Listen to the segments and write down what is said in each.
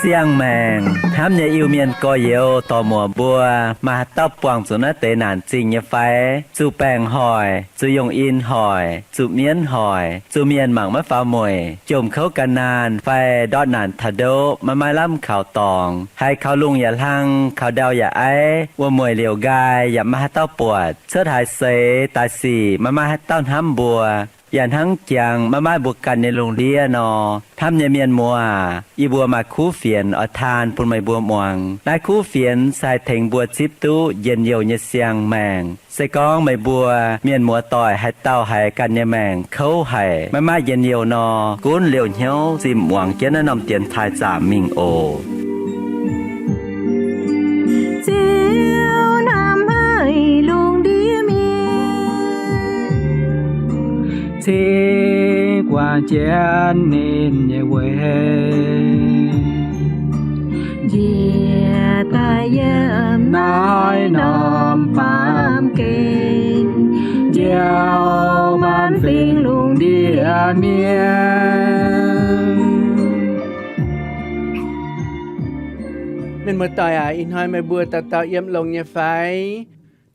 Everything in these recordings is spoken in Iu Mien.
Siang-maengc hnamv nyei Iu-Mienh gorx-youz dorc-muoc mbuo, maaih haaix dauh buangh zuqc naaiv deix naanc zingh nyei fai? Zuqc baengc hoic, zuqc yungh in hoic, zuqc mienv hoic, zuqc mienh mangc maiv faaux mueic, jomc kouv gan naanh fai ndortv naanc taux ndoqv, maiv maaih lamh kaux dorngx, haiz kaux lungh yaac hlang, kaux ndau yaac aiv, wuom-mueic liouc nqaai yaac maiv maaih haaix dauh buatc, cuotv haaix seix daaih sic maiv maaih haaix dauh hnamv mbuo, yaac hnangv jangx maiv maaih mbuo ganh nyei lungh ndiev nor, hnamv nyei mienh muoz, yie mbuo maaih kuv fienx oix taan bun meih mbuo muangx. Naaiv kuv fienx se haih tengx mbuo zipv duqv njien-youh nyei siang-maengc. Se gorngv meih mbuo mienh muoz-doic haaix dauh haiz ganh nyei maengc kouv haic, maiv maaih njien-youh nor, gunv liouh hnyouv zinh muangx jienv naaiv norm dienx taaih zaamc mingh oc. Ziouv hnamv haic lungh ndiev mienh, cingx guangc jienv ninh nyei weic, njiec daaih yiem naaiv norm baamh gen, njoux maanc fingx lungh ndiev mienh. Mienh muoz-doic aac, ih hnoi meih mbuo dauh dauh yiem longx nyei fai?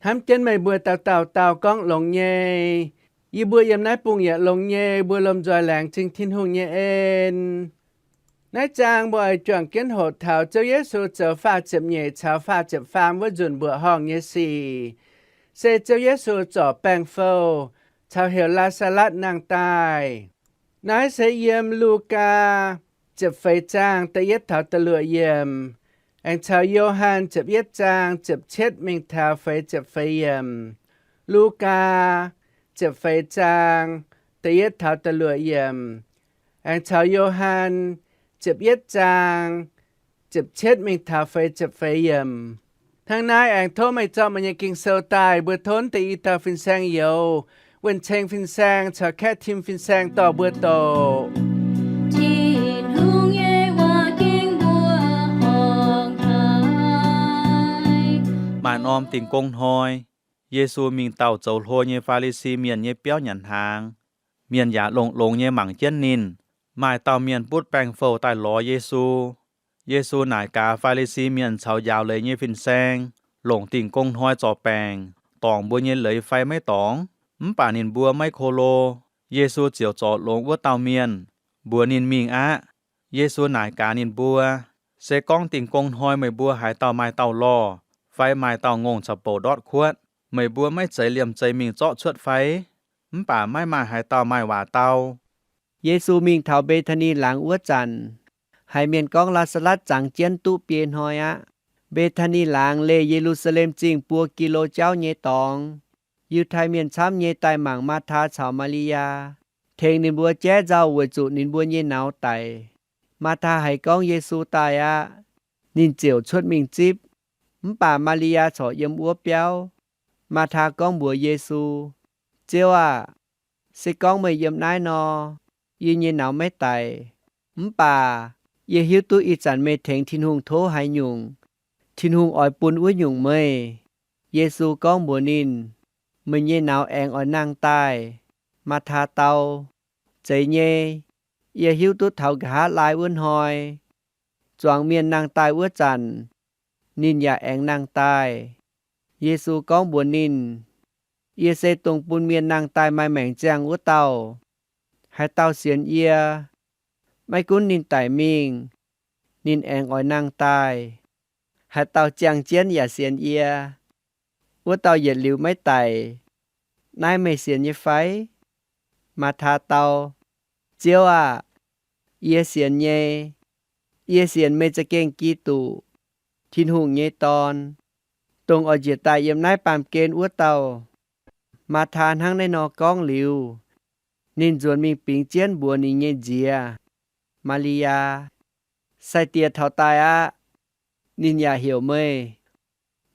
Hnamv jienv meih mbuo dauh dauh dauh gorngv longx nyei. Yie mbuo yiem naaiv bungx yaac longx nyei, mbuo lomh nzoih laengz zingh Tin-Hungh nyei en. Naaiv zaang mbuo oix juangc jienv hoqc taux Ziouv Yesu zoux faah ziepc nyeic caux faah ziepc faam wuov nzunc mbuoqc horngh nyei sic, se Ziouv Yesu zorc baengh fouh caux heuc Laa^saa^latv nangh daaih. Naaiv se yiem Lugaa ziepc feix zaang da'yietv taux da'luoqc yiemc, aengx caux Yo^han ziepc yietv zaang ziepc cietv mingh taux feix ziepc feix yiemc. Lugaa ziepc feix zaang da'yietv taux da'luoqc yiemc, aengx caux Yo^han ziepc yietv zaang ziepc cietv mingh taux feix ziepc feix yiemc. Hnangv naaiv aengx tov meih zorqv meih nyei Ging-Sou daaih, mbuo tov deix i dauh fin-saeng youz, Wuonh Ceng Fin-Saeng caux Kaeqv Tim Fin-Saeng dorh mbuo doqc Tin-Hungh nyei waac-ging mbuo horngh haic. Maaih norm Dingh Gong Hnoi, Yesu mingh dauh zoux hlo nyei Faa^li^si Mienh nyei biauv nyanc hnaangx. Mienh yaac longx-longx nyei mangc jienv ninh. Maaih dauh mienh butv baengh fouh daaih lorz Yesu. Yesu naaic gaax Faa^li^si Mienh caux njaaux leiz nyei fin-saeng, longc Dingh Gong Hnoi zorc baengc, dorngc mbuo nyei leiz fai maiv dorngc? Mv baac ninh mbuo maiv ko lo. Yesu ziouc zorc longx wuov dauh mienh, mbuox ninh mingh aqv. Yesu naaic gaax ninh mbuo, Se gorngv Dingh Gong Hnoi meih mbuo haaix dauh maaih dauh lorh, fai maaih dauh ngongh caux bouc ndortv kuotv, meih mbuo maiv zeiz liemh zeih mingh zorqv cuotv fai? Mv baac maiv maaih haaix dauh maaih waac dau. Yesu mingh taux Mbe^taa^ni Laangz wuov zanc, haiz mienh gorngv Laa^saa^latv zangx jienv duqv biei hnoi aqv. Mbe^taa^ni Laangz leih Ye^lu^saa^lem Zingh buo gi^lo jauv nyei dorngx. Yiutai Mienh camv nyei daaih mangc Maataa caux Maa^li^yaa, tengx ninh mbuo jaiv nzauh weic zuqc ninh mbuo nyei nauz daic. Maataa haiz gorngv Yesu daaih aqv, ninh ziouc cuotv mingh zipv. Mv baac Maa^li^yaa corc yiem wuov biauv. Maataa gorngv mbuox Yesu, Ziouv aah! Se gorngv meih yiem naaiv nor, yie nyei nauz maiv daic. Mv baac yie hiuv duqv ih zanc meih tengx Tin-Hungh tov haaix nyungc, Tin-Hungh oix bun wuov nyungc meih. Yesu gorngv mbuox ninh, Meih nyei nauz aengx oix nangh daaih. Maataa dau, Zeiz nyei. Yie hiuv duqv taux nqa'haav laai wuov hnoi, zuangx mienh nangh daaih wuov zanc, ninh yaac aengx nangh daaih. Yesu gorngv mbuox ninh, Yie se dongh bun mienh nangh daaih maaih maengc ziangh wuov dauh. Haaix dauh sienx yie, maiv gunv ninh daic mingh, ninh aengx oix nangh daaih. Haaix dauh ziangh jienv yaac sienx yie, wuov dauh yietc liuz maiv daic. Naaiv meih sienx nyei fai? Maataa dau, Ziouv aah! Yie sienx nyei. Yie sienx meih za'gengh Giduc, Tin-Hungh nyei Dorn, dongh oix njiec daaih yiem naaiv baamh gen wuov dauh. Maataa hnangv naaiv nor gorngv liuz, ninh nzuonx mingh bingx jienv mbuox ninh nyei nziex, Maa^li^yaa, Sai-Diex taux daaih aqv. Ninh yaac heuc meih.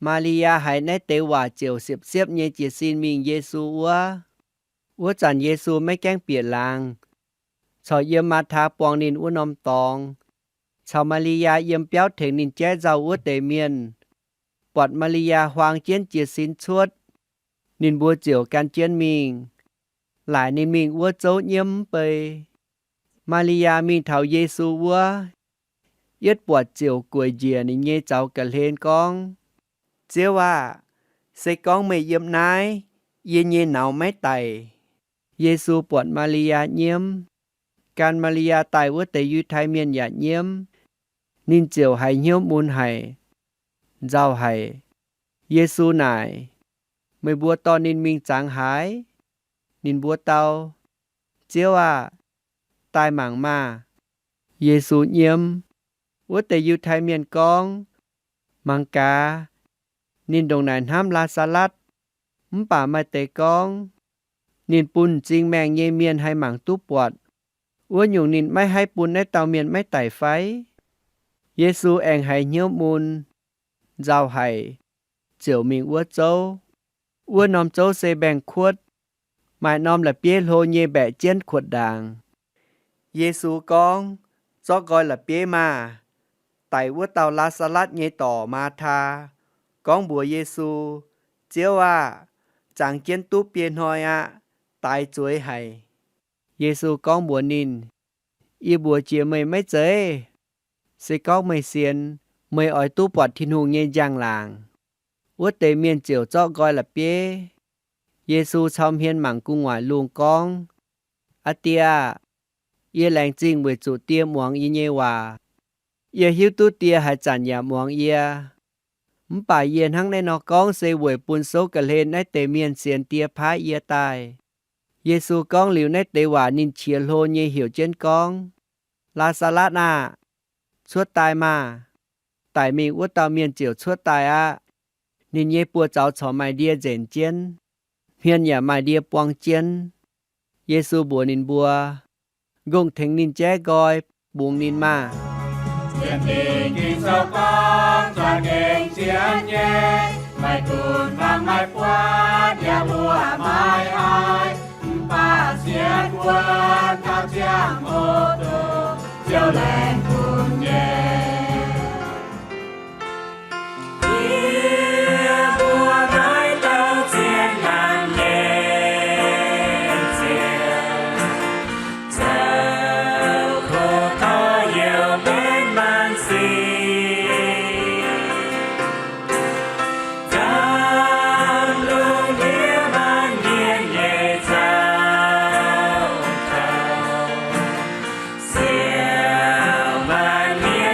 Maa^li^yaa haiz naaiv deix waac ziouc siepv-siepv nyei jiez sin mingh Yesu wuov. Wuov zanc Yesu maiv gaengh bieqc laangz, corc yiem Maataa buangh ninh wuov norm dorngx, Caux Maa^li^yaa yiem biauv tengx ninh jaiv nzauh wuov deix mienh buatc Maa^li^yaa huaang jienv jiez sin cuotv, ninh mbuo ziouc gan jienv mingh, laaic ninh mingh wuov zouv nyiemv mv bei. Maa^li^yaa mingh taux Yesu wuov, yietv buatc ziouc gueic njiec ninh nyei zaux ga'hlen gorngv, Ziouv aah! Se gorngv meih yiem naaiv, yie nyei nauz maiv daic. Yesu buatc Maa^li^yaa nyiemv, gan Maa^li^yaa daaih wuov deix Yiutai Mienh yaac nyiemv, ninh ziouc haiz hnyouv mun haic, nzauh haic. Yesu naaic, Meih mbuo dorh ninh mingh zangx haaix? Ninh mbuo dau, Ziouv aah! Daaih mangc maah! Yesu nyiemv. Wuov deix Yiutai Mienh gorngv, Mangc gaax, ninh ndongc naaic hnamv Laa^saa^latv, mv baac maaih deix gorngv, Ninh bun m'zing maengh nyei mienh haih mangc duqv buatc. Wuov nyungc ninh maiv haih bun naaiv dauh mienh maiv daic fai? Yesu aengx haiz hnyouv mun, nzauh haic, ziouc mingh wuov zouv. Wuov norm zouv se mbaengx-kuotv, maaih norm la'bieiv hlo nyei mbaeqc jienv kuotv ndaangc. Yesu gorngv, Zorqv nqoi la'bieiv maah! Daic wuov dauh Laa^saa^latv nyei dorc, Maataa, gorngv mbuox Yesu, Ziouv aah! Zangx jienv duqv biei hnoi aqv. Daix zueiz haic. Yesu gorngv mbuox ninh, Yie mbuox jiex meih maiv zeiz? Se gorngv meih sienx, meih oix duqv buatc Tin-Hungh nyei njang-laangc. Wuov deix mienh ziouc zorqv nqoi la'bieiv. Yesu cau hmien mangc gu'nguaaic lungh gorngv, Aa Die aah! Yie laengz zingh weic zuqc Die muangx yie nyei waac. Yie hiuv duqv Die haaix zanc yaac muangx yie. Mv baac yie hnangv naaiv nor gorngv se weic bun souv ga'hlen naaiv deix mienh sienx Die paaiv yie daaih. Yesu gorngv liuz naaiv deix waac ninh qiex hlo nyei heuc jienv gorngv, Laa^saa^latv aah! Cuotv daaih maah! Daic mingh wuov dauh mienh ziouc cuotv daaih aqv. Ninh nyei buoz-zaux corc maaih ndie nzenc jienv, hmien yaac maaih ndie buang jienv. Yesu mbuox ninh mbuo, Nqongh tengx ninh jaiv nqoi, bungx ninh maah! Sienx Ging-Sou gorngv, Zuangx gengh zien nyei, maiv gunv fangx maiv buatc, yaac mbuoqc maiv haih, mv baac sienx wuonv taux ziangh hoc dongh Ziouv laengz bun nyei. Yie mbuo maiv dauh zien laanh nyei ziangh, zoux kox dorh youc mbenv maanc sic, zaamv lungh ndiev maanc mienh nyei zaux gaux, siou maanc mienh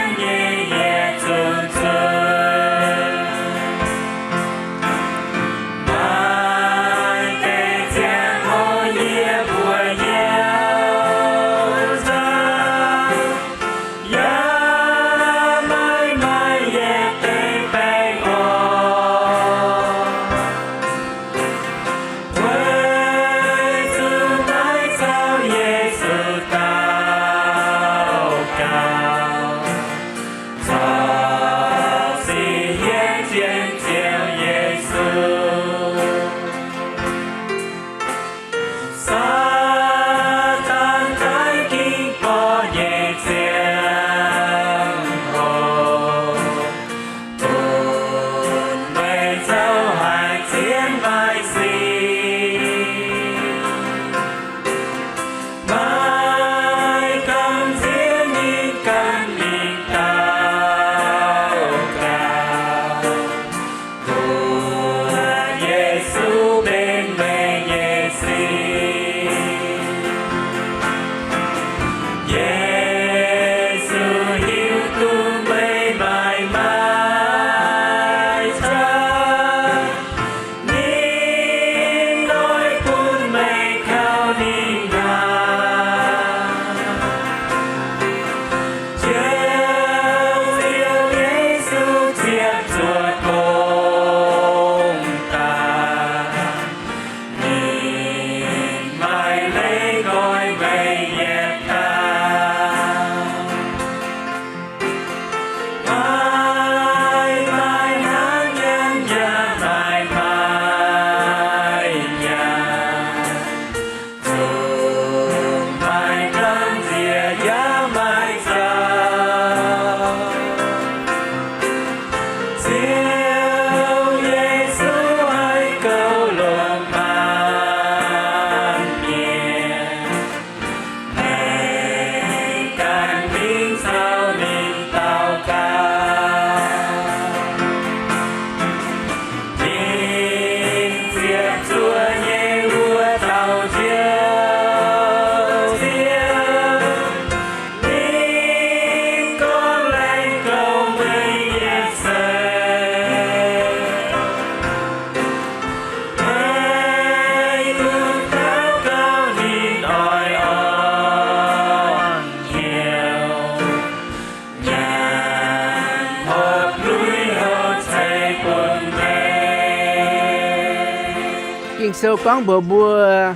Ging-Sou gorngv mbuox mbuo,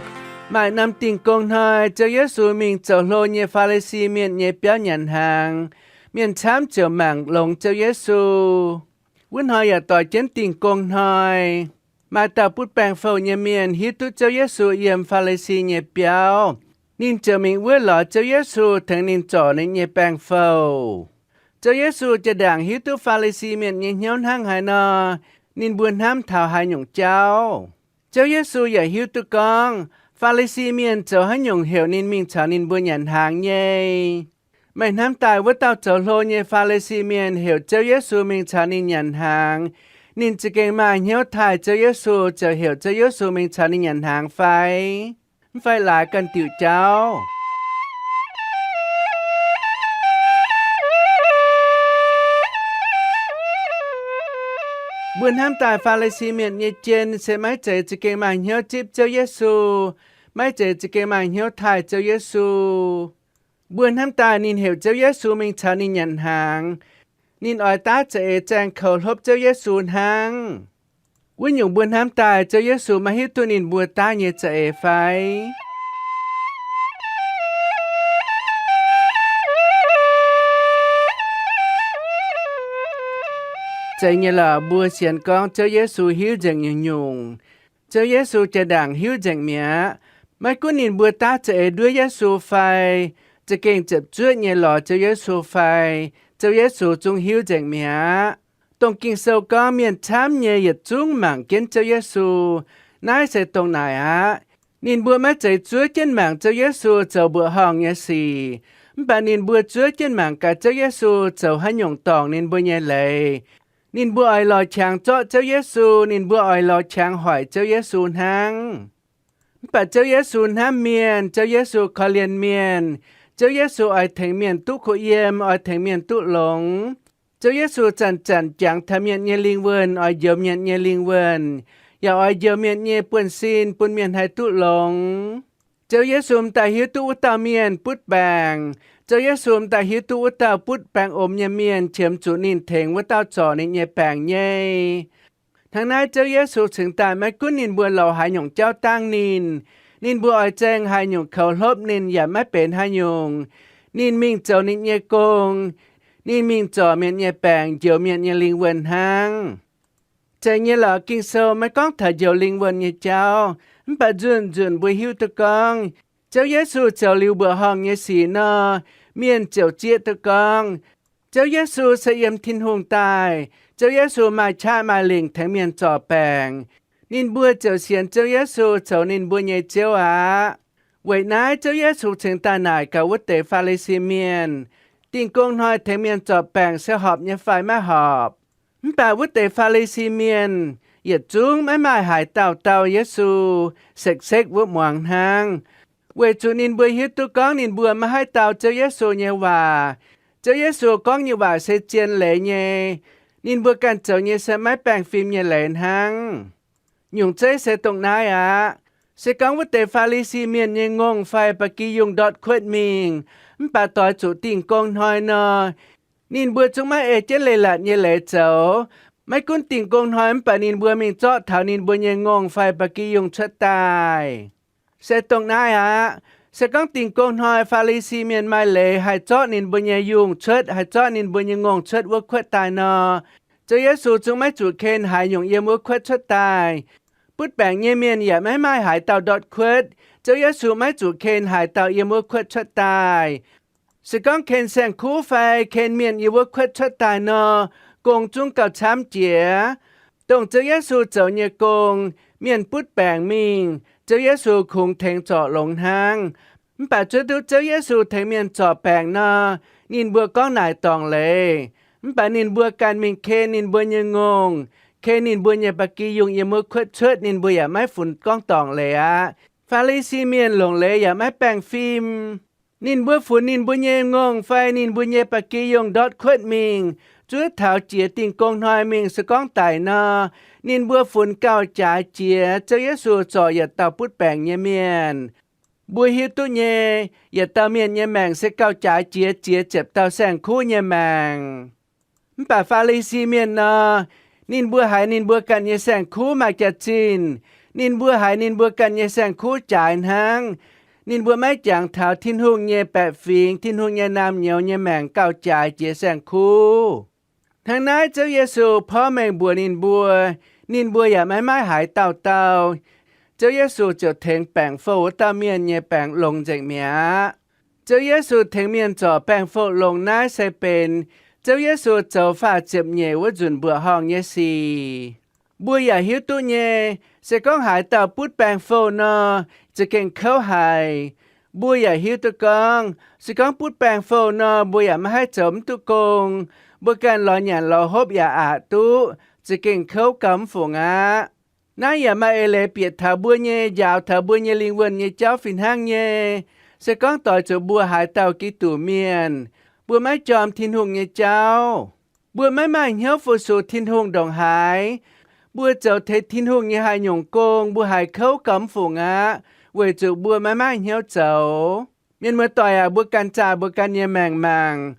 maaih norm Dingh Gong Hnoi, Ziouv Yesu mingh zoux hlo nyei Faa^li^si Mienh nyei biauv nyanc hnaangx. Mienh camv ziouc mangc longx Ziouv Yesu. Wuov hnoi yaac doix jienv Dingh Gong Hnoi. Maaih dauh butv baengh fouh nyei mienh hiuv duqv Ziouv Yesu yiem Faa^li^si nyei biauv. Ninh ziouc mingh wuov lorz Ziouv Yesu tengx ninh zorc ninh nyei baengh fouh. Ziouv Yesu jaa-ndaangc hiuv duqv Faa^li^si Mienh nyei hnyouv hnangv haaix nor, ninh mbuo hnamv taux haaix nyungc jauv? Ziouv Yesu yaac hiuv duqv gorngv Faa^li^si Mienh zoux haaix nyungc heuc ninh mingh caux ninh mbuo nyanc hnaangx nyei. Meih hnamv daaih wuov dauh zoux hlo nyei Faa^li^si Mienh heuc Ziouv Yesu mingh caux ninh nyanc hnaangx, ninh za'gengh maaih hnyouv taaih Ziouv Yesu ziouc heuc Ziouv Yesu mingh caux ninh nyanc hnaangx fai? Mv fai laaix ganh diuc jauv? Mbuo hnamv daaih Faa^li^si Mienh nyei jien se maiv zeiz za'gengh maaih hnyouv zipv Ziouv Yesu, maiv zeiz za'gengh maaih hnyouv taaih Ziouv Yesu. Mbuo hnamv daaih ninh heuc Ziouv Yesu mingh caux ninh nyanc hnaangx, ninh oix daav za'eix zaeng koux hlopv Ziouv Yesu hnangv. Wuov nyungc mbuo hnamv daaih Ziouv Yesu maiv hiuv duqv ninh mbuo daav nyei za'eix fai? Zeiz nyei lorqc, mbuo sienx gorngv Ziouv Yesu hiuv nzengc nyungc-nyungc. Ziouv Yesu jaa-ndaangc hiuv nzengc mi'aqv. Maiv gunv ninh mbuo daav za'eix nduov Yesu fai, za'gengh ziepc zuoqv nyei lorz Ziouv Yesu fai, Ziouv Yesu zungv hiuv nzengc mi'aqv. Dongh Ging-Sou gorngv mienh camv nyei yietc zungv mangc jienv Ziouv Yesu, naaiv se dongh naaic aqv. Ninh mbuo maiv zeiz zuov jienv mangc Ziouv Yesu zoux mbuoqc horngh nyei sic, mv baac ninh mbuo zuov jienv mangc gaax Ziouv Yesu zoux haaix nyungc dorngc ninh mbuo nyei leiz. Ninh mbuo oix lorz qangx zorqv Ziouv Yesu, ninh mbuo oix lorz qangx hoic Ziouv Yesu hnangv. Mv baac Ziouv Yesu hnamv mienh, Ziouv Yesu korv-lienh mienh, Ziouv Yesu oix tengx mienh duqv kuh yiem, oix tengx mienh duqv longx. Ziouv Yesu zanc-zanc jangx taux mienh nyei lingh wuonh, oix njoux mienh nyei lingh wuonh, yaac oix njoux mienh nyei buonv-sin bun mienh haih duqv longx. Ziouv Yesu m'daaih hiuv duqv wuov dauh mienh butv baengc. Ziouv Yesu m'daaih hiuv duqv wuov dauh butv baengh omx nyei mienh qiemx zuqc ninh tengx wuov dauh zorc ninh nyei baengc nyei. Hnangv naaiv Ziouv Yesu cingx daaih maiv gunv ninh mbuo lorz haaix nyungc jauv dangv ninh, ninh mbuo oix zaeng haaix nyungc koux hlopv ninh yaac maiv benx haaix nyungc. Ninh mingh zoux ninh nyei gong. Ninh mingh zorc mienh nyei baengc, njoux mienh nyei lingh wuonh hnangv. Zeiz nyei lorqc, Ging-Sou maiv gorngv taux njoux lingh wuonh nyei jauv, mv baac nzunc-nzunc mbuo hiuv duqv gorngv Ziouv Yesu zoux liuz mbuoqc horngh nyei sic nor, mienh ziouc zieqv duqv gorngv Ziouv Yesu se yiem Tin-Hungh daaih. Ziouv Yesu maaih qaqv maaih lingc tengx mienh zorc baengc. Ninh mbuo ziouc sienx Ziouv Yesu zoux ninh mbuo nyei Ziouv aqv. Weic naaiv Ziouv Yesu cingx daaih naaic gaax wuov deix Faa^li^si Mienh, Dingh gong hnoi tengx mienh zorc baengc se horpc nyei fai maiv horpc? Mv baac wuov deix Faa^li^si Mienh yietc zungv maiv maaih haaix dauh dau Yesu, sekv-sekv wuov muangx hnangv, weic zuqc ninh mbuo hiuv duqv gorngv ninh mbuo maiv haih dau Ziouv Yesu nyei waac. Ziouv Yesu gorngv nyei waac se zien leiz nyei. Ninh mbuo ganh zoux nyei se maiv baengh fim nyei leiz hnangv. Nyungc zeiv se dongh naaiv aqv. Se gorngv wuov deix Faa^li^si Mienh nyei ngongh fai ba'gi yungh ndortv kuotv mingh, mv baac doix zuqc Dingh gong hnoi nor, ninh mbuo zungv maiv ei jienv leiz-latc nyei leiz zoux. Maiv gunv Dingh gong hnoi mv baac ninh mbuo mingh zorqv taux ninh mbuo nyei ngongh fai ba'gi yungh cuotv daaih. Se dongh naaiv aqv. Se gorngv Dingh gong hnoi Faa^li^si Mienh maaih leiz haih zorqv ninh mbuo nyei yungh cuotv, haih zorqv ninh mbuo nyei ngongh cuotv wuov kuotv daaih nor, Ziouv Yesu zungv maiv zuqc ken haaix nyungc yiem wuov kuotv cuotv daaih. Butv baengc nyei mienh yaac maiv maaih haaix dauh ndortv kuotv. Ziouv Yesu maiv zuqc ken haaix dauh yiem wuov kuotv cuotv daaih. Se gorngv ken saeng-kuv fai ken mienh yiem wuov kuotv cuotv daaih nor, gong zungv gauh camv jiex. Dongh Ziouv Yesu zoux nyei gong, mienh butv baengc mingh, Ziouv Yesu kungx tengx zorc longx hnangv. Mv baac zuov duqv Ziouv Yesu tengx mienh zorc baengc nor, ninh mbuo gorngv naaic dorngc leiz. Mv baac ninh mbuo ganh mingh ken ninh mbuo nyei ngongh, ken ninh mbuo nyei ba'gi yungh yiem wuov kuotv cuotv, ninh mbuo yaac maiv funx gorngv dorngc leiz aqv. Faa^li^si Mienh longc leiz yaac maiv baengh fim. Ninh mbuo funx ninh mbuo nyei ngongh fai ninh mbuo nyei ba'gi yungh ndortv kuotv mingh, zuov taux jiex Dingh gong hnoi mingh se gorngv daic nor, ninh mbuo funx gauh jaaix jiex Ziouv Yesu zorc yietc dauh butv baengc nyei mienh. Mbuo hiuv duqv nyei, yietc dauh mienh nyei maengc se gauh jaaix jiex ziex ziepc dauh saeng-kuv nyei maengc. Mv baac Faa^li^si Mienh nor, ninh mbuo haiz ninh mbuo ganh nyei saeng-kuv maaih jaax-zinh, Ninh mbuo haiz ninh mbuo ganh nyei saeng-kuv jaaix hnangv. Ninh mbuo maiv jangx taux Tin-Hungh nyei baeqc fingx, Tin-Hungh nyei naamh nyouz nyei maengc gauh jaaix jiex saeng-kuv. Hnangv naaiv Ziouv Yesu porv mengh mbuox ninh mbuo, ninh mbuo yaac maiv maaih haaix dauh dau. Ziouv Yesu ziouc tengx baengc fouh wuov dauh mienh nyei baengc longx nzengc mi'aqv. Ziouv Yesu tengx mienh zorc baengc fouh longx naaiv se benx Ziouv Yesu zoux faah ziepc nyeic wuov nzunc mbuoqc horngh nyei sic. Mbuo yaac hiuv duqv nyei, se gorngv haaix dauh butv baengc fouh nor, za'gengh kouv haic. Mbuo yaac hiuv duqv gorngv, se gorngv butv baengc fouh nor, mbuo yaac maiv haih zoux mv duqv gong. Mbuo ganh lorz nyanc lorz hopv yaac aqc duqv, za'gengh kouv gauh mv fungc aqv. Naaiv yaac maaih eix leiz bieqc taux mbuo nyei, njaaux taux mbuo nyei lingh wuonh nyei jauv fih hnangv nyei. Se gorngv doix zuqc mbuo haaix dauh Giduc mienh, mbuo maiv jorm Tin-Hungh nyei jauv, mbuo maiv maaih hnyouv fu-sux Tin-Hungh ndongc haaix, mbuo zoux teix Tin-Hungh nyei haaix nyungc gong, mbuo haiz kouv gauh mv fungc aqv, weic zuqc mbuo maiv maaih hnyouv zoux. Mienh muoz-doic aac, mbuo ganh zaah mbuo ganh nyei maengc mangc.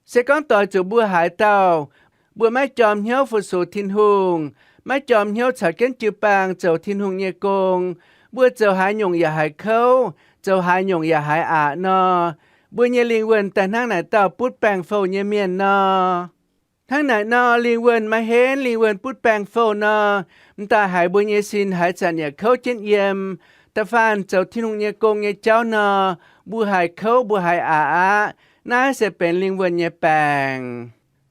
Se gorngv doix zuqc mbuo haaix dauh, mbuo maiv jorm hnyouv fu-sux Tin-Hungh, maiv jorm hnyouv caux jienv jiu-baang zoux Tin-Hungh nyei gong, mbuo zoux haaix nyungc yaac haiz kouv, zoux haaix nyungc yaac haiz aqc nor, mbuo nyei lingh wuonh daaih hnangv naaic dauh butv baengc fouh nyei mienh nor. Hnangv naaic nor, lingh wuonh maiv henv, lingh wuonh butv baengc fouh nor, m'daaih haiz mbuo nyei sin haaix zanc yaac kouv jienv yiem. Da'faanh zoux Tin-Hungh nyei gong nyei jauv nor, mbuo haiz kouv, mbuo haiz aqc aqv. Naaiv se benx lingh wuonh nyei baengc.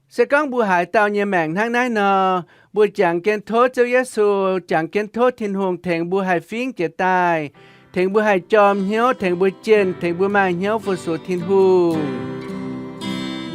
Se gorngv mbuo haaix dauh nyei maengc hnangv naaiv nor, mbuo jangx jienv tov Ziouv Yesu, jangx jienv tov Tin-Hungh tengx mbuo haih fingv jiex daaih, tengx mbuo haih jorm hnyouv, tengx mbuo jienh, tengx mbuo maaih hnyouv fu-sux Tin-Hungh.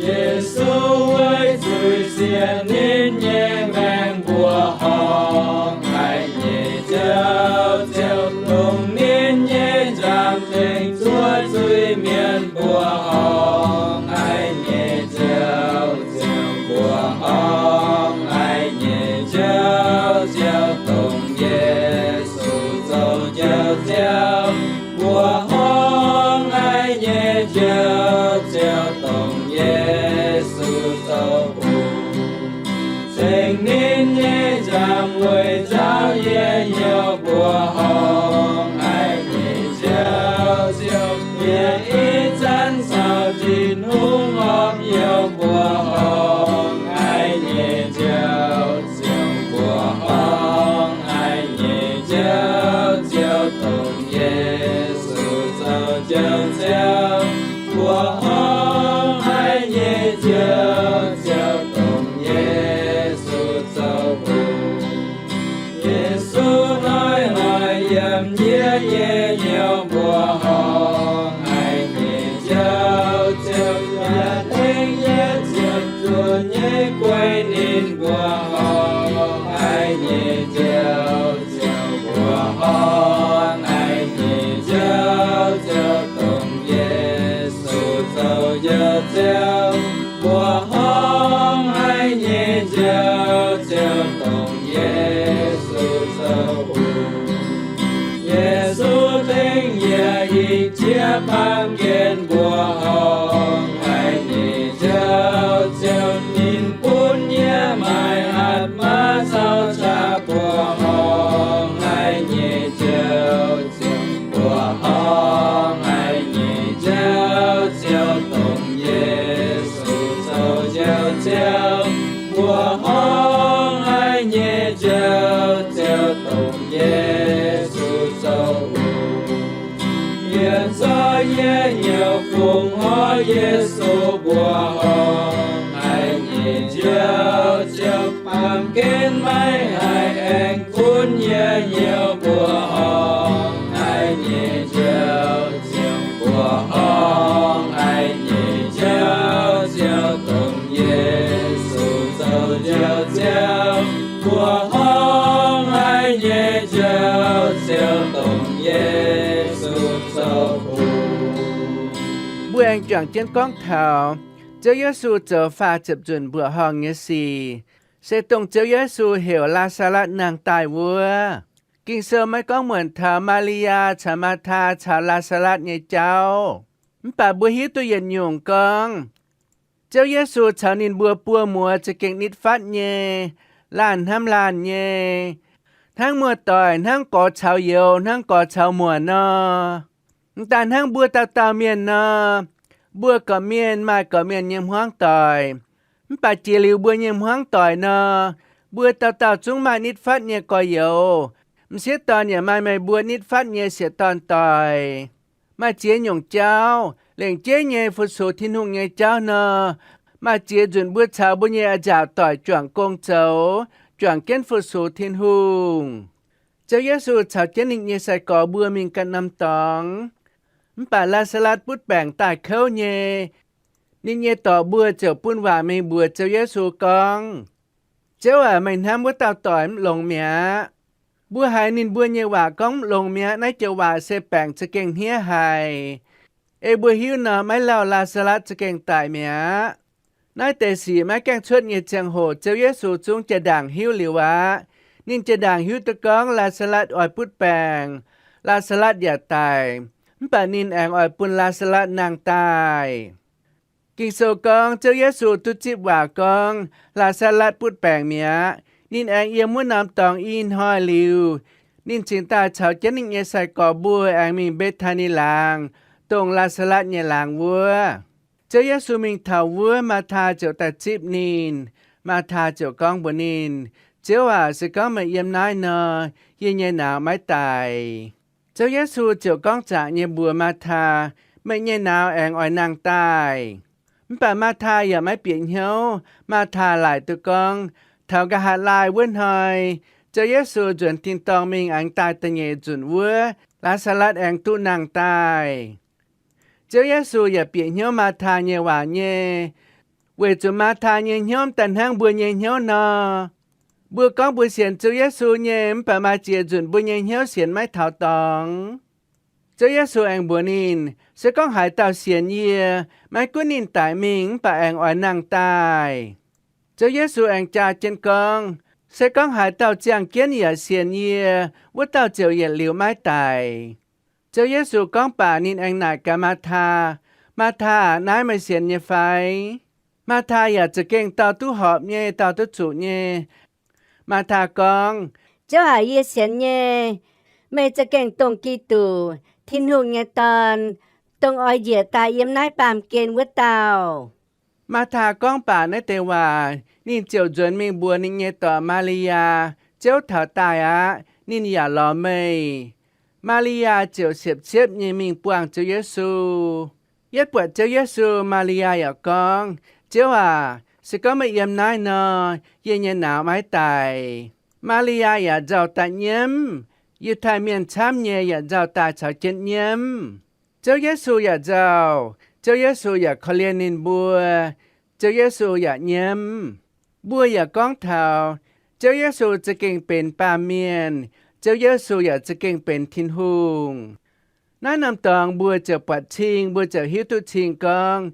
Yesu weic zuiz-sieqv ninh nyei maengc mbuoqc horngh, haiz nyei Ziouv ziouc dongh ninh nyei nzangc tengx zuov zuiz-mienh mbuoqc horngh. Haiz nyei Ziouv ziouc mbuoqc horngh, haiz nyei Ziouv ziouc dongh Yesu zoux Njoux Ziouv mbuoqc horngh. Haiz nyei Njoux Ziouv dongh Yesu zoux hungh, cingx ninh nyei nzangc weic nzauv yie hnyouv mbuoqc horngh. Haiz nyei Njoux Ziouv bieqc ih zanc caux Tin-Hungh horpc hnyouv mbuoqc horngh. Haiz nyei Njoux Ziouv mbuoqc horngh. Haiz nyei Njoux Ziouv dongh Yesu zoux Njoux Ziouv mbuoqc horngh. Haiz nyei Njoux Ziouv dongh Yesu zoux hungh, Yesu hnoi-hnoi yiem yie nyei hnyouv mbuoqc horngh. Haiz nyei Njoux Ziouv yaac tengx yie ziepc zuoqc nyei guei ninh mbuoqc horngh. Haiz nyei Njoux Ziouv mbuoqc horngh. Haiz nyei Njoux Ziouv dongh Yesu zoux Njoux Ziouv mbuoqc horngh. Haiz nyei Njoux Ziouv dongh Yesu zoux hungh, Yesu tengx yie ih jiex baamh gen mbuoqc horngh. Haiz nyei Njoux Ziouv ninh bun yie maaih hatc maaz caux qaqv mbuoqc horngh. Haiz nyei Njoux Ziouv mbuoqc horngh. Haiz nyei Njoux Ziouv dongh Yesu zoux Njoux Ziouv mbuoqc horngh. Haiz nyei Njoux Ziouv dongh Yesu zoux hungh, yietc zorqv yie hnyouv fungx horv Yesu mbuoqc horngh. Haiz nyei Njoux Ziouv baamh gen maiv haih aengx gunv yie hnyouv mbuoqc horngh. Haiz nyei Njoux Ziouv mbuoqc horngh. Haiz nyei Njoux Ziouv dongh Yesu zoux Njoux Ziouv mbuoqc horngh. Haiz nyei Njoux Ziouv dongh Yesu zoux hungh. Mbuo aengx juangc jienv gorngv taux Ziouv Yesu zoux faah ziepc nzunc mbuoqc horngh nyei sic, se dongh Ziouv Yesu heuc Laa^saa^latv nangh daaih wuov. Ging-Sou maiv gorngv muonc taux Maa^li^yaa caux Maa^taa caux Laa^saa^latv nyei jauv. Mv baac mbuo hiuv duqv yietc nyungc gorngv, Ziouv Yesu caux ninh mbuo buo muoz za'gengh nitv fatv nyei, laanh hnamv laanh nyei. hnangv muoz-doic, hnangv gorx caux youz, hnangv gorx caux muoc nor. M'daaih hnangv mbuo dauh dauh mienh nor, mbuo gorqv-mienh maaih gorqv-mienh nyei hmuangv doic. Mv baac jiex liuz mbuo nyei hmuangv doic nor, mbuo dauh dauh zungv maaih nitv fatv nyei gorx-youz. M'sieqv dorn yaac maaih meih mbuo nitv fatv nyei sieqv dorn doic. Maaih ziex nyungc jauv. Lengc jeiv nyei fu-sux Tin-Hungh nyei jauv nor, maaih ziex nzunc mbuo caux mbuo nyei a'nziaauc doic juangc gong zoux, juangc jienv fu-sux Tin-Hungh. Ziouv Yesu caux jienv ninh nyei sai-gorx mbuo mingh ganh norm dorngx. Mv baac Laa^saa^latv butv baengc daaih kouv nyei. Ninh nyei dorc mbuo ziouc bun waac mingh mbuox Ziouv Yesu gorngv, Ziouv aac, meih hnamv wuov dauh doic mv longx mi'aqv. Mbuo haiz ninh mbuo nyei waac gorngv mv longx mi'aqv. Naaiv joux waac se baengc za'gengh hniev haic. Ei mbuo hiuv nor, maiv lauh Laa^saa^latv za'gengh daic mi'aqv. Naaiv deix sic maiv gaengh cuotv nyei ziangh hoc Ziouv Yesu zungv jaa-ndaangc hiuv liuz aqv. Ninh jaa-ndaangc hiuv duqv gorngv Laa^saa^latv oix butv baengc, Laa^saa^latv yaac daic, mv baac ninh aengx oix bun Laa^saa^latv nangh daaih. Ging-Sou gorngv Ziouv Yesu duqv zipv waac gorngv Laa^saa^latv butv baengc mi'aqv, ninh aengx yiem wuov norm dorngx i hnoi liuz, ninh cingx daaih caux jienv ninh nyei sai-gorx mbuo aengx mingh Mbe^taa^ni laangz, dongh Laa^saa^latv nyei laangz wuov. Ziouv Yesu mingh taux wuov, Maathaa ziouc daaih zipv ninh. Maathaa ziouc gorngv mbuox ninh, Ziouv aac, se gorngv meih yiem naaiv nor, yie nyei nauz maiv daic. Ziouv Yesu ziouc gorngv zaqc nyei mbuox Maathaa, Meih nyei nauz aengx oix nangh daaih. Mv baac Maathaa yaac maiv bieqc hnyouv. Maathaa laaic duqv gorngv, taux nqa'haav laai wuov hnoi, Ziouv Yesu nzuonx tin-dorngh mingh aengx daaih da'nyeic nzunc wuov, Laa^saa^latv aengx duqv nangh daaih. Ziouv Yesu yaac bieqc hnyouv Maathaa nyei waac nyei, weic zuqc Maathaa nyei hnyouv daaih hnangv mbuo nyei hnyouv nor. Mbuo gorngv mbuo sienx Ziouv Yesu nyei, mv baac maaih ziex nzunc mbuo nyei hnyouv sienx maiv taux dorngx. Ziouv Yesu aengx mbuox ninh, Se gorngv haaix dauh sienx yie, maiv gunv ninh daic mingh mv baac aengx oix nangh daaih. Ziouv Yesu aengx jaa jienv gorngv, Se gorngv haaix dauh ziangh jienv yaac sienx yie, wuov dauh ziouc yietc liuz maiv daic. Ziouv Yesu gorngv baac ninh aengx naaic gaax Maathaa, Maathaa, naaiv meih sienx nyei fai? Maathaa yaac za'gengh dauh duqv horpc nyei, dauh duqv zuqc nyei. Maathaa gorngv, Ziouv aac, yie sienx nyei. Meih za'gengh dongh Giduc, Tin-Hungh nyei Dorn, dongh oix njiec daaih yiem naaiv baamh gen wuov dauh. Maathaa gorngv baac naaiv deix waac, ninh ziouc nzuonx mingh mbuox ninh nyei dorc Maa^li^yaa, Ziouv taux daaih aqv. Ninh yaac lorz meih. Maa^li^yaa ziouc siepv-siepv nyei mingh buangh Ziouv Yesu. Yietv buatc Ziouv Yesu, Maa^li^yaa yaac gorngv, Ziouv aac, se gorngv meih yiem naaiv nor, yie nyei nauz maiv daic. Maa^li^yaa yaac nzauh daaih nyiemv. Yiutai Mienh camv nyei yaac nzauh daaih caux jienv nyiemv. Ziouv Yesu yaac nzauh. Ziouv Yesu yaac korv-lienh ninh mbuo. Ziouv Yesu yaac nyiemv. Mbuo yaac gorngv taux Ziouv Yesu za'gengh benx baamh mienh. Ziouv Yesu yaac za'gengh benx Tin-Hungh. Naaiv norm dorngx mbuo ziouc buatc cing, mbuo ziouc hiuv duqv cing gorngv,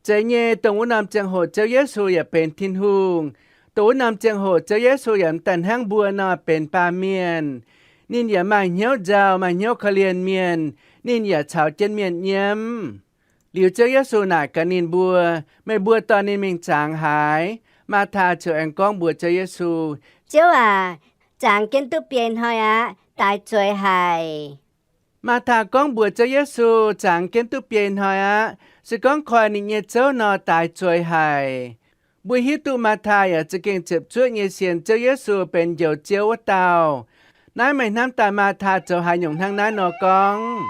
zeiz nyei, dongh wuov norm ziangh hoc Ziouv Yesu yaac benx Tin-Hungh. Dongh wuov norm ziangh hoc Ziouv Yesu yaac m'daaih hnangv mbuo nor benx baamh mienh. Ninh yaac maaih hnyouv nzauh, maaih hnyouv korv-lienh mienh. Ninh yaac caux jienv mienh nyiemv. Liuz Ziouv Yesu naaic gaax ninh mbuo, Meih mbuo dorh ninh mingh zangx haaix? Maathaa ziouc aengx gorngv mbuox Ziouv Yesu, Ziouv aac, zangx jienv duqv biei hnoi aqv. Daaix zueiz haic. Maathaa gorngv mbuox Ziouv Yesu, Zangx jienv duqv biei hnoi aqv. Se gorngv koi ninh nyei zouv nor, daaix zueiz haic. Mbuo hiuv duqv Maathaa yaac za'gengh ziepc zuoqv nyei sienx Ziouv Yesu benx Njoux Ziouv wuov dauh. Naaiv meih hnamv daaih Maathaa zoux haaix nyungc hnangv naaiv nor gorngv?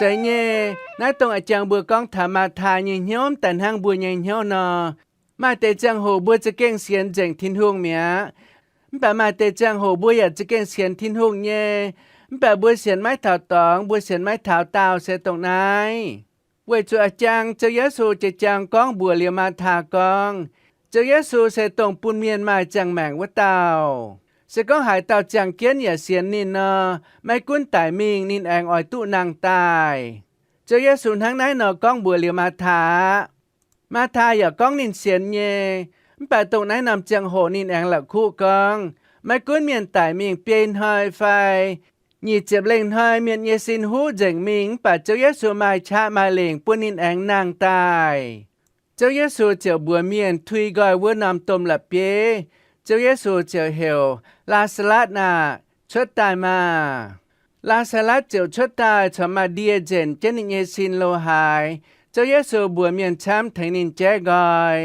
Zeiz nyei, naaiv dongh a'jang mbuo gorngv taux Maathaa nyei hnyouv m'daaih hnangv mbuo nyei hnyouv nor. Maaih deix ziangh hoc mbuo za'gengh sienx nzengc Tin-Hungh mi'aqv. Mv baac maaih deix ziangh hoc mbuo yaac za'gengh sienx Tin-Hungh nyei, mv baac mbuo sienx maiv taux dorngx, mbuo sienx maiv taux daauh se dongh naaiv. Weic zuqc a'jang Ziouv Yesu jiex jangx gorngv mbuox liuz Maathaa gorngv, Ziouv Yesu se dongh bun mienh maaih ziangh maengc wuov dauh. Se gorngv haaix dauh ziangh jienv yaac sienx ninh nor, maiv gunv daic mingh ninh aengx oix duqv nangh daaih. Ziouv Yesu hnangv naaiv nor gorngv mbuox liuz Maathaa aqv. Maathaa yaac gorngv ninh sienx nyei, mv baac dongh naaiv norm ziangh hoc ninh aengx la'kuqv gorngv, maiv gunv mienh daic mingh biei hnoi fai nyic ziepc lengh hnoi, mienh nyei sin huv nzengc mingh mv baac Ziouv Yesu maaih qaqv maaih lengc bun ninh aengx nangh daaih. Ziouv Yesu ziouc mbuox mienh tui nqoi wuov norm domh la'bieiv. Ziouv Yesu ziouc heuc, Laa^saa^latv aah! Cuotv daaih maah! Laa^saa^latv ziouc cuotv daaih caux maaih ndie nzenc jienv ninh nyei sin lo haaix. Ziouv Yesu mbuox mienh camv tengx ninh jaiv nqoi.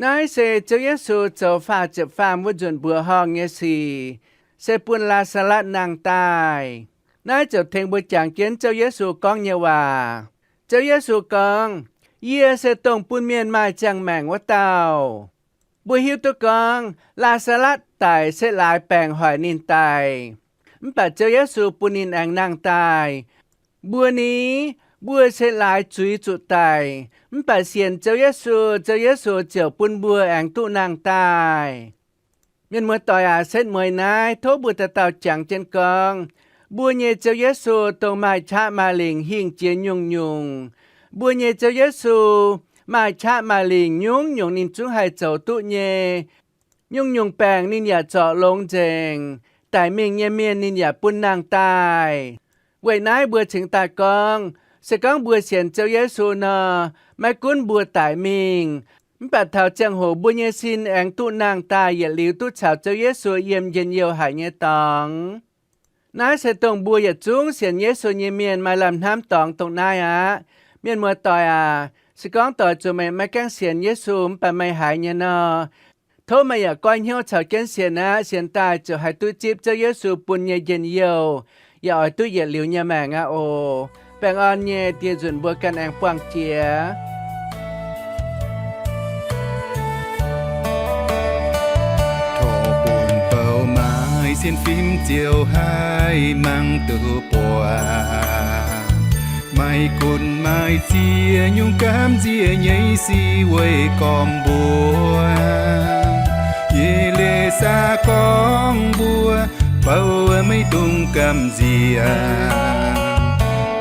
Naaiv se Ziouv Yesu zoux faah ziepc faam wuov nzunc mbuoqc horngh nyei sic, se bun Laa^saa^latv nangh daaih. Naaiv ziouc tengx mbuo jangx jienv Ziouv Yesu gorngv nyei waac. Ziouv Yesu gorngv, Yie se dongh bun mienh maaih ziangh maengc wuov dauh. Mbuo hiuv duqv gorngv Laa^saa^latv daic se laaix baengc hoic ninh daic, mv baac Ziouv Yesu bun ninh aengx nangh daaih. Mbuo ni, mbuo se laaix zuiz zuqc daic, mv baac sienx Ziouv Yesu, Ziouv Yesu ziouc bun mbuo aengx duqv nangh daaih. Mienh muoz-doic aac, setv mueiz naaiv tov mbuo dauh dauh jangx jienv gorngv, mbuo nyei Ziouv Yesu dongh maaih qaqv maaih lingc hingh jiex nyungc-nyungc. Mbuo nyei Ziouv Yesu maaih qaqv maaih lingc nyungc-nyungc ninh zungv haih zoux duqv nyei. Nyungc-nyungc baengc ninh yaac zorc longx nzengc, daic mingh nyei mienh ninh yaac bun nangh daaih. Weic naaiv mbuo cingx daaih gorngv, se gorngv mbuo sienx Ziouv Yesu nor, maiv gunv mbuo daic mingh, mv baac taux ziangh hoc mbuo nyei sin aengx duqv nangh daaih yietc liuz duqv caux Ziouv Yesu yiem njien-youh haic nyei dorngx. Naaiv se dongh mbuo yietc zungv sienx Yesu nyei mienh maaih lamh hnamv dorngx dongh naaiv aqv. Mienh muoz-doic aac, se gorngv doix zuqc meih maiv gaengh sienx Yesu mv baac meih haiz nyei nor, tov meih yaac goiv hnyouv caux jienv sienx aqv. Sienx daaih ziouc haih duqv zipv Ziouv Yesu bun nyei njien-youh, yaac oix duqv yietc liuz nyei maengc aqv oc. Baengh orn nyei dieh nzunc mbuo ganh aengx buangh jiex. Tov bun bou maaih sienx fim ziouc haih mangc duqv buatc. Maiv gunv maaih ziex nyungc gamh nziex nyei sic weih gormx mbuo. Yie leiz saax gorngv mbuo, bou maiv dungx gamh nziex.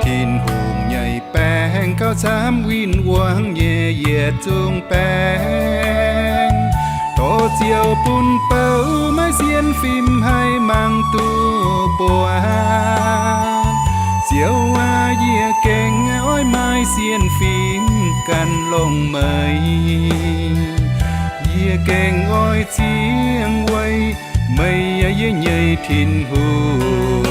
Tin-Hungh nyei baengc gauh camv win-wangv nyei yietc zungv baengc. Tov Ziouv bun bou maaih sienx fim haih mangc duqv buatc. Ziouv aac, yie gengh oix maaih sienx fim gan longx meih. Yie gengh oix ziangh weic meih, yie nyei Tin-Hungh.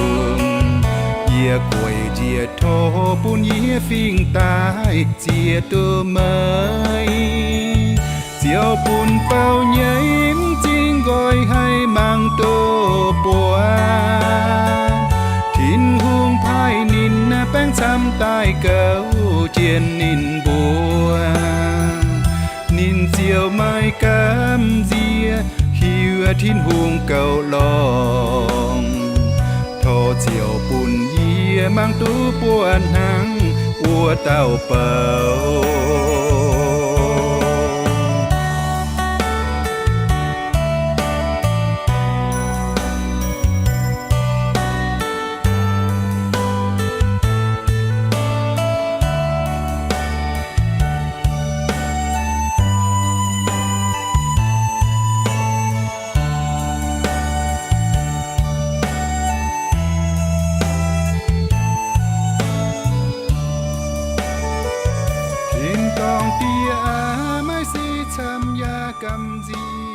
Yie gueic njiec tov bun yie fingx daaih ziex duqv meih. Ziouv bun bou nyei m'zing nqoi haih mangc duqv buatc. Tin-Hungh paaiv ninh baengc camv daaih gouv jienv ninh mbuo. Ninh ziouc maaih gamh nziex hiuv Tin-Hungh goux longx. Tov Ziouv bun yie mangc duqv buatc hnangv wuov dauh bou. Tin-dorngh Diex aac, maaih sic camv yaac gamh nziex.